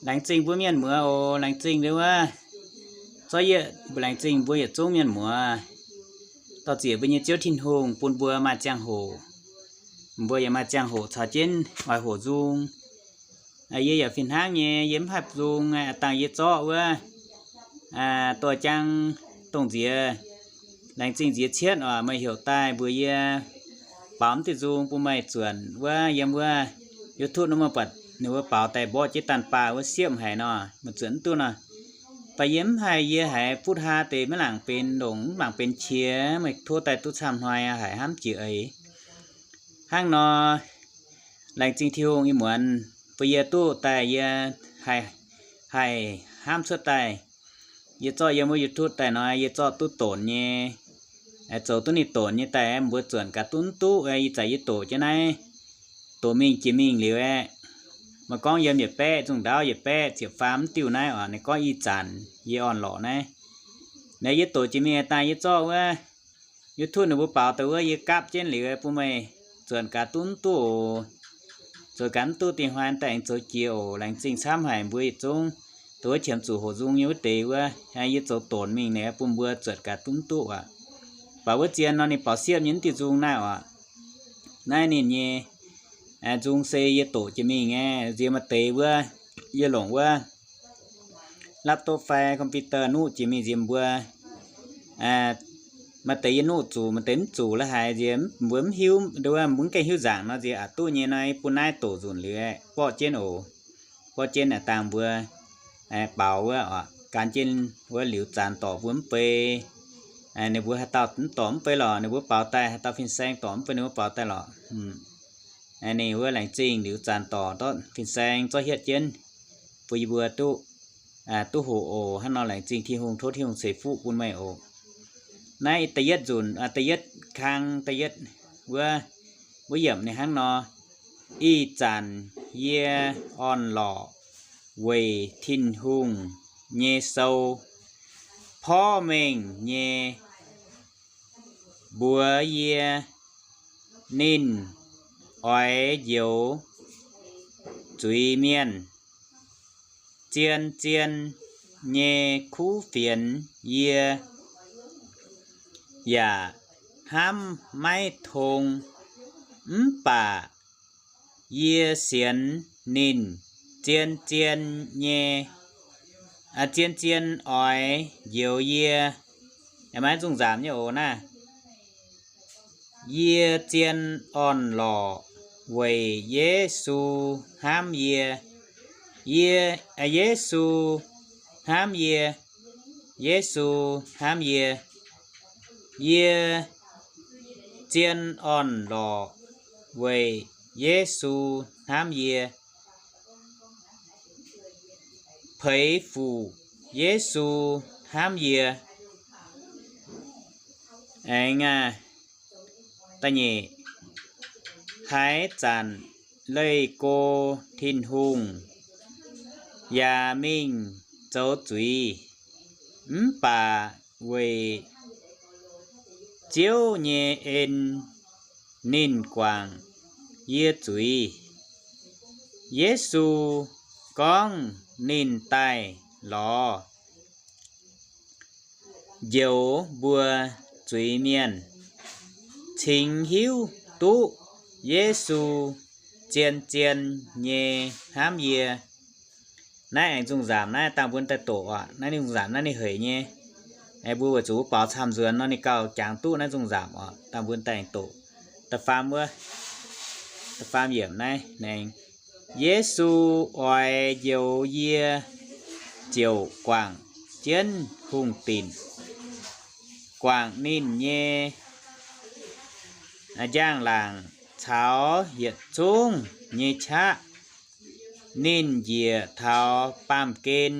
Laengz zingh mbuo mienh muoz oc. Laengz zingh wuov, zorqv yie laengz zingh mbuo yietc zungv mienh muoz. Dor-ziec mbuo nyei Ziouv Tin-Hungh bun mbuo maaih ziangh hoc, mbuo yaac maaih ziangh hoc caux jienv oix hoqc nzung. Yie yaac fih hnangv nyei, yie mv haih nzung, dangh yie zorqv wuov doix-jang dongh nziex, laengz zingh nziex cietv oc, meih heuc daaih mbuox yie baaux mv diuh nzung bun meih zuonc wuov yiem wuov YouTube nor, meih buatc ninh mbuo baaux daaih mborqv jienv daanh baah wuov siepv haic nor, meih zuonc mv duqv nor. Baac yie mv haih, yie haiz butv haa deix maiv laangc benx longc, mv laangc benx qiex, meih tov daaih duqv camv hnoi haic, hnamv jiex eix. Hnangv nor, laengz zingh Tin-Hungh ih muonz bun yie duqv daaih, yie haih, haih hnamv cuotv daaih. Yie zorqv yiem wuov YouTube daaih nor, yie zorqv duqv donx nyei, zoux duqv ninh donx nyei daaih, mbuo zuonc gaax duqv mv duqv. Ih zanc yie doqc jienv naaiv, doqc mingh jiex mingh liuz aeqv, meih gorngv yiem yietc baeqv, zungh ndaauv yietc baeqv ziepc faam mv diuh naaiv oc, ninh gorngv ih zanc yie orn-lorqc naaiv. Naaiv yie doqc jiex mingh daaih, yie zorqv wuov YouTube ninh mbuo baaux daaih wuov, yie gapv jienv liuz bun meih zuonc gaax duqv mv duqv oc. Zuonc gaax mv duqv dingh hnoi daaih aengx zoux jiex oc. Laengz zingh camv haic mbuo yietc zungv dongh wuov qiemx zuqc hoqc nzung nyei wuov deix wuov, yie zoux donx mingh naaiv bun mbuo zuonc gaax duqv mv duqv aqv. Baac wuov zien nor ninh baaux siepv nyei mv diuh nzung naaiv oc. Naaiv ninh nyei nzung se yie doqc jiex mingh nyei, nziex maaih deix wuov, yie longc wuov laptop fai computer nuqv jiex mingh nziex mbuo. Maaih deix yie nuqv zuqc, maaih deix mv zuqc la'haiz nziex mbuo mv hiuv, mbuo mv gaengh hiuv nzaangc nor nziex aqc duqv nyei nor, yie bun naaiv doqc nzunc liuz aeqv, borqv jienv oc. Borqv jienv aeqv, dangh mbuo baaux wuov oc, gan jienv wuov liuz zanc dorc mbuo mv bei. Ninh mbuo haaix dauh mv dorc mv bei lorqc, ninh mbuo baaux daaih, haaix dauh fin-saeng dorc mv bei ninh mbuo baaux daaih lorqc. Ninh wuov laengz zingh liuz zanc dorc ndortv fin-saeng zorqv hietv jienv bun yie mbuo duqv, duqv hoqc oc. Hnangv nor laengz zingh Tin-Hungh, tov Tin-Hungh ceix fuqv bun meih oc. Naaiv da'yietv nzunc, da'yietv kang, da'yietv wuov, wuov yiemc ninh hnangv nor, ih zanc yie orn-lorqc weic Tin-Hungh nyei sou porv mengh nyei mbuox yie, ninh oix njoux zuiz-mienh. Zien-zien nyei kuv fienx yie yaac hnamv maiv tong, mv baac yie sienx ninh zien-zien nyei, zien-zien oix njoux yie. Maiv zungh nzaamc nyei oc naaiv. Yie zien orn-lorqc weic Yesu hnamv yie. Yie, Yesu hnamv yie. Yesu hnamv yie. Yie zien orn-lorqc weic Yesu hnamv yie. Peix fuc Yesu hnamv yie. Aengx aac, da'nyeic, haaix zanc leih go Tin-Hungh yaac mingh zoux zuiz, mv baac weic Ziouv nyei en ninh guangc yie zuiz. Yesu gorngv ninh daaih lorz njoux mbuo zuiz-mienh, cingx hiuv duqv Yesu zien-zien nyei hnamv yie. Naaiv aengx zungh nzaamc naaiv dangh mbuo daaih doqc oc. Naaiv ninh zungh nzaamc naaiv ninh hec nyei. Mbuo weic zuqc wuov baaux camv nzuonx nor ninh gauh jangx duqv naaiv zungh nzaamc oc. Dangh mbuo daaih doqc da'faam wuov, da'faam yiemc naaiv aengx, Yesu oix njoux yie ziouc guangc jienv hungh dinc, guangc ninh nyei njang-laangc caux yietc zungv nyei qaqv. Ninh njiec taux baamh gen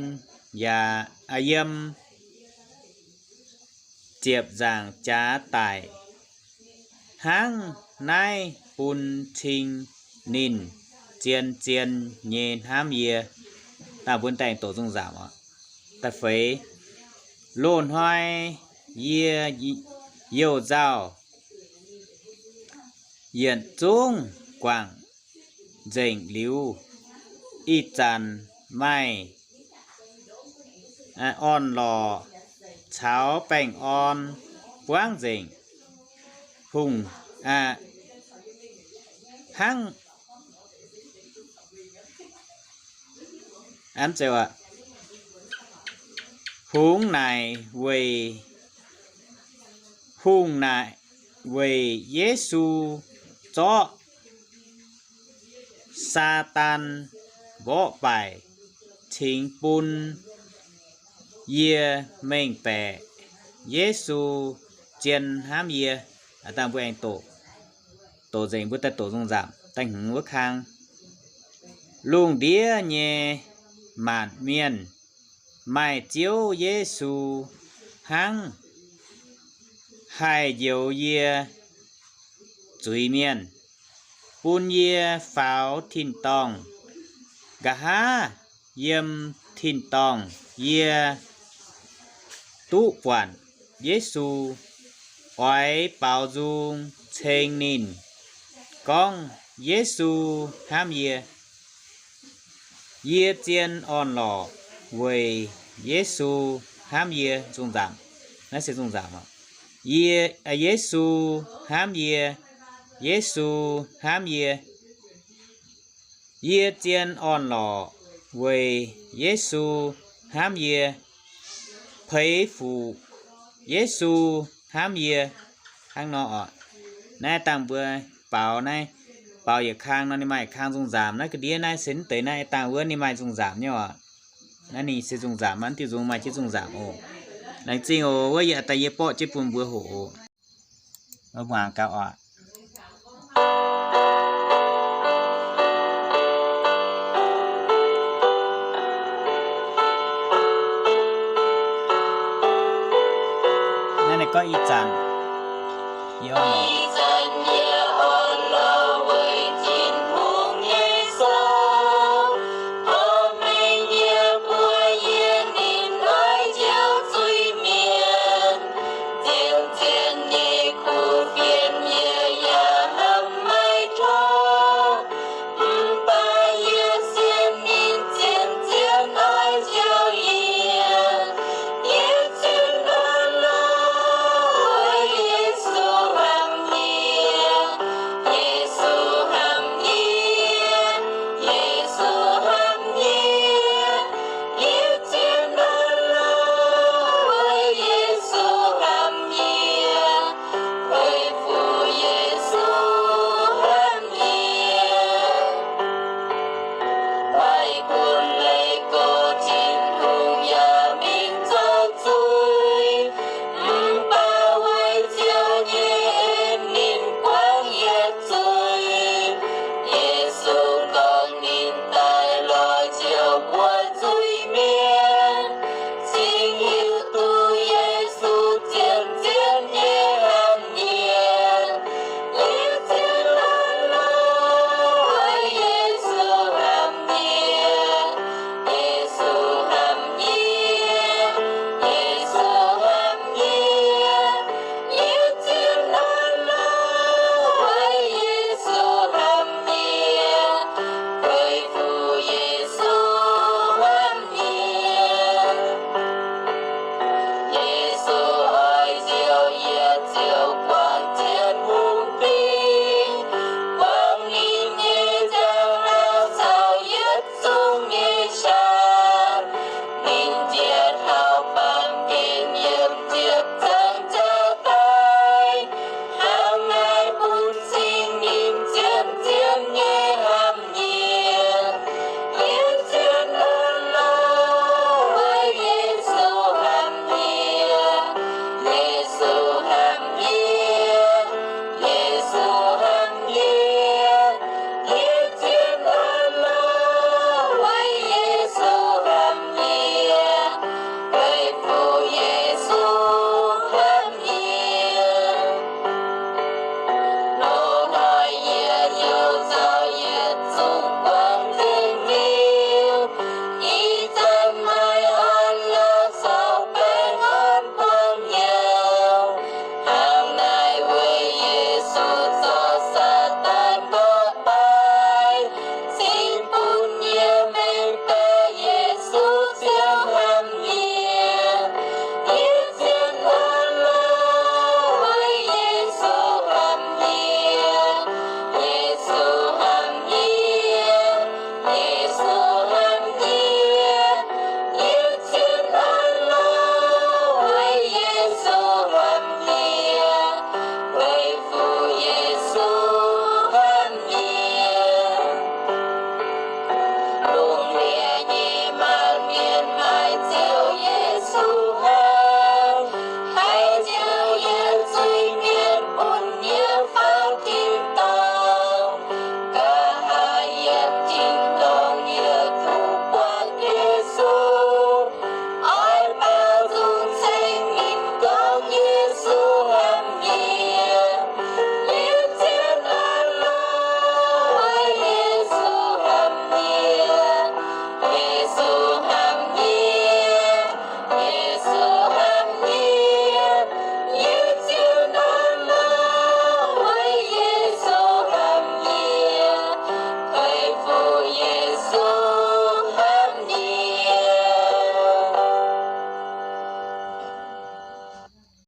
yaac yiem ziepc nzaangc jaax daic. Hnangv naaiv bun cing ninh zien-zien nyei hnamv yie. Dangh mbuo daaih doqc zungh nzaamc oc. Da'feix, loz-hnoi yie youh nzauh yietc zungv guangc nzengc liuz, ih zanc maaih orn-lorqc caux baengh orn buangv nzengc. Hungh hnangv, hungx naaic weic, hungh naaic weic Yesu zorqv Saadaan mborqv baaic cingx bun yie mengh baeqc Yesu zien hnamv yie. Dangh mbuo aengx doqc, doqc nzengc, mbuo daaih doqc nzung nzamc da'hmz wuov kang. Lungh ndiev nyei maanc mienh maaih Ziouv Yesu hnangv haih njoux yie zuiz-mienh, bun yie faaux tin-dorngh. Nqa'haav yiem tin-dorngh yie duqv buatc Yesu, oix baaux nzung ceng ninh, gorngv, Yesu hnamv yie. Yie zien orn-lorqc weic Yesu hnamv yie. Zungh nzamc. Naaiv se zungh nzamc oc. Yie, Yesu hnamv yie. Yesu hnamv yie. Yie zien orn-lorqc weic Yesu hnamv yie. Peix fuc Yesu hnamv yie. Hnangv nor oc. Naaiv dangh mbuo baaux naaiv, baaux yietc kang nor ninh maaih yietc kang zungh nzamc. Naaiv ga'ndiev naaiv se mv deix naaiv dangh wuov ninh maaih zungh nzamc nyei oc. Naaiv ninh se zungh nzamc, mv diuh nzung maaih jienv zungh nzamc oc. Laengz zingh oc, wuov yie daaih yie borqv jienv bun mbuo hoqc oc. Muangx gaax oc. Naaiv ninh gorngv ih zanc, ih zanc yie orn-lorqc weic Tin-Hungh nyei sou, dorh mengh yie mbuox yie ninh oix njoux zuiz-mienh. Zien-zien nyei kuv fienx yie yaac hnamv maiv torngv. Mv baac yie sienx ninh zien-zien oix njoux yie. Yie zunh orn-lorqc weic Yesu hnamv yie.